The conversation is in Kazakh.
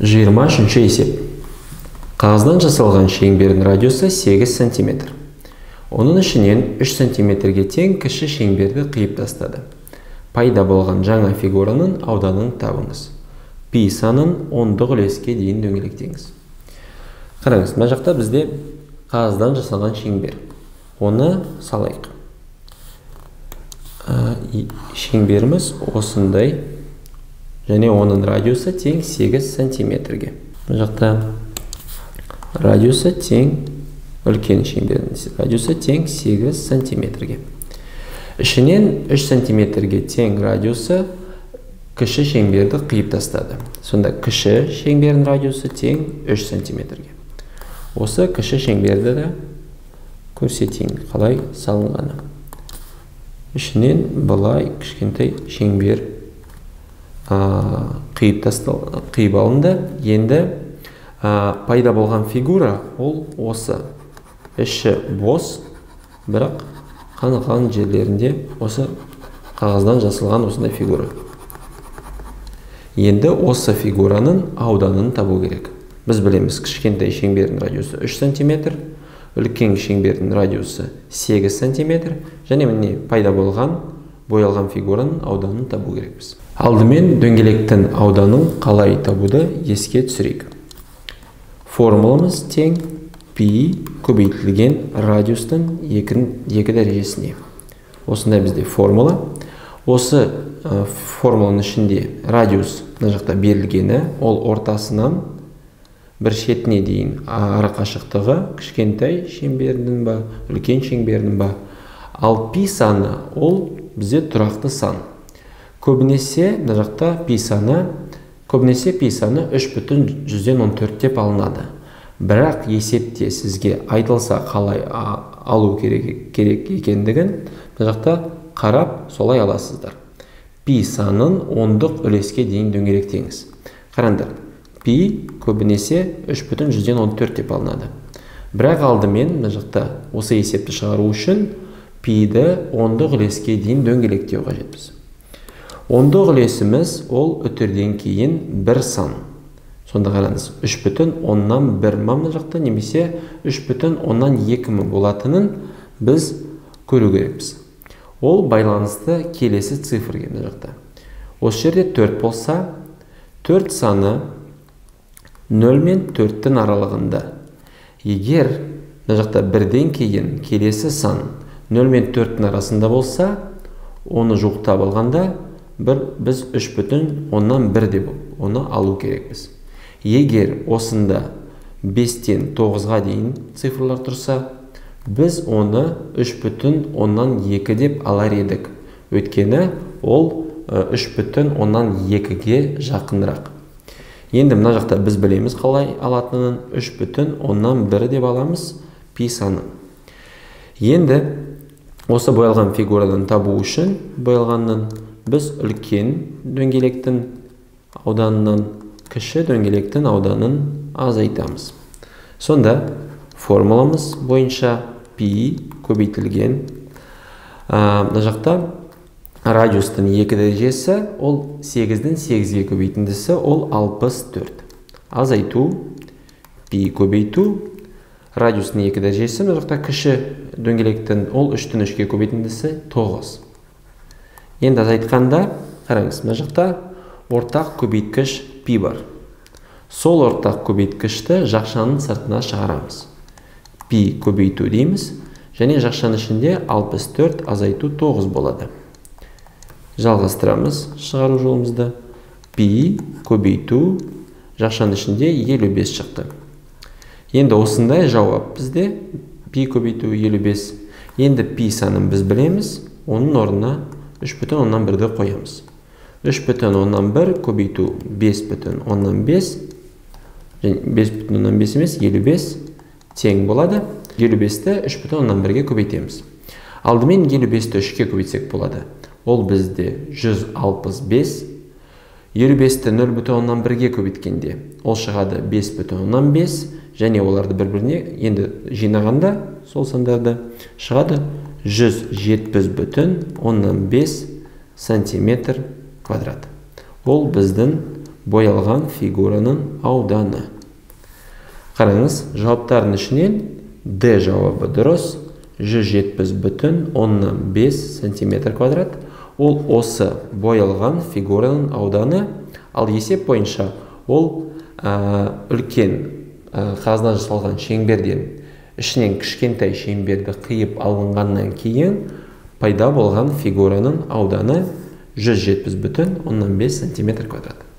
23-ші есеп. Қағаздан жасалған шеңбердің радиусы 8 см. Оның ішінен 3 см-ге тең кіші шеңберді қиып тастады. Пайда болған жаңа фигураның ауданын табыңыз. Пи санын ондық үлеске дейін дөңгелектеңіз. Қараңыз, мына жақта бізде қағаздан жасалған шеңбер. Оны салайық. Шеңберіміз осындай, және оның радиусы тең 8 сантиметрге. Мына жақта радиусы тең үлкен шеңбердің радиусы тең 8 сантиметрге. Ішінен 3 сантиметрге тең радиусы кіші шеңберді қиып тастады. Сонда кіші шеңбердің радиусы тең 3 сантиметрге. Осы кіші шеңберді де көрсетейін, қалай салынғаны. Ішінен былай кішкентай шеңбер қиып алынды. Енді пайда болған фигура ол осы. Іші бос, бірақ қан-қан жерлерінде осы қағаздан жасалған осындай фигура. Енді осы фигураның ауданын табу керек. Біз білеміз, кішкентай шеңбердің радиусы 3 см, үлкен шеңбердің радиусы 8 см, және міне пайда болған боялған фигураның ауданын табу керекпіз. Алдымен дөңгелектің ауданын қалай табуды еске түсірейік. Формуламыз тең пи көбейтілген радиустың 2 дәрежесіне. Осындай бізде формула. Осы формуланың ішінде радиус мына жақта берілгені, ол ортасынан бір шетіне дейін арақашықтығы кішкентай шеңбердің ба, үлкен шеңбердің ба. Ал пи саны ол бізде тұрақты сан. Көбінесе мына жақта пи саны, көбінесе пи саны 3,14 деп алынады. Бірақ есепте сізге айтылса қалай алу керек екендігін мына жақта қарап солай аласыздар. Пи санын ондық үлеске дейін дөңгелектеңіз. Қараңдар, пи көбінесе 3,14 деп алынады. Бірақ алдымен мына жақта осы есепті шығару үшін пиді ондық үлеске дейін дөңгелектеу қажетпіз. Ондық үлесіміз ол үтірден кейін бір сан. Сонда қараңыз, 3,1 ма мына жақта немесе 3,2 ма болатынын біз көру керекпіз. Ол байланысты келесі цифрге мына жақта. Осы жерде 4 болса, 4 саны 0 мен 4-тің аралығында. Егер мына жақта бірден кейін келесі сан 0 мен 4-тің арасында болса, оны жуықтап алғанда біз 3,1 деп оны алу керекпіз. Егер осында 5-тен 9-ға дейін цифрлар тұрса, біз оны 3,2 деп алар едік. Өйткені ол 3,2-ге жақынырақ. Енді мына жақта біз білеміз қалай алатынын, 3,1 деп аламыз пи санын. Енді осы боялған фигурадан табу үшін боялғаннан біз үлкен дөңгелектің ауданынан кіші дөңгелектің ауданын азайтамыз. Сонда формуламыз бойынша пи көбейтілген мына жақта радиустың 2 дәрежесі ол 8-дің 8-ге көбейтіндісі ол 64. Азайту пи көбейту радиустың 2 дәрежесі мына жақта кіші дөңгелектің ол 3-тің 3-ге көбейтіндісі 9. Енді азайтқанда қараңыз, мына жақта ортақ көбейткіш пи бар. Сол ортақ көбейткішті жақшаның сыртына шығарамыз. Пи көбейту дейміз, және жақшаның ішінде 64 азайту 9 болады. Жалғастырамыз шығару жолымызды. Пи көбейту жақшаның ішінде 55 шықты. Енді осындай жауап бізде пи көбейту 55. Енді пи санын біз білеміз, оның орнына 3,1-ді қоямыз. 3,1 көбейту 5,5, 5,5 емес, 55 тең болады. 55-ті 3,1-ге көбейтеміз. Алдымен 55-ті 3-ке көбейтсек болады. Ол бізде 165. 55-ті 0,1-ге көбейткенде ол шығады 5,5, және оларды бір-біріне енді жинағанда сол сандарды шығады 170,5 сантиметр квадрат. Ол біздің Боялған фигураның ауданы. Қараңыз, жауаптардың ішінен Д жауабы дұрыс. 170,5 сантиметр квадрат. Ол осы боялған фигураның ауданы. Ал есеп бойынша ол үлкен қағаздан жасалған шеңберден ішінен кішкентай шеңберді қиып алынғаннан кейін пайда болған фигураның ауданы 170,5 сантиметр квадрат.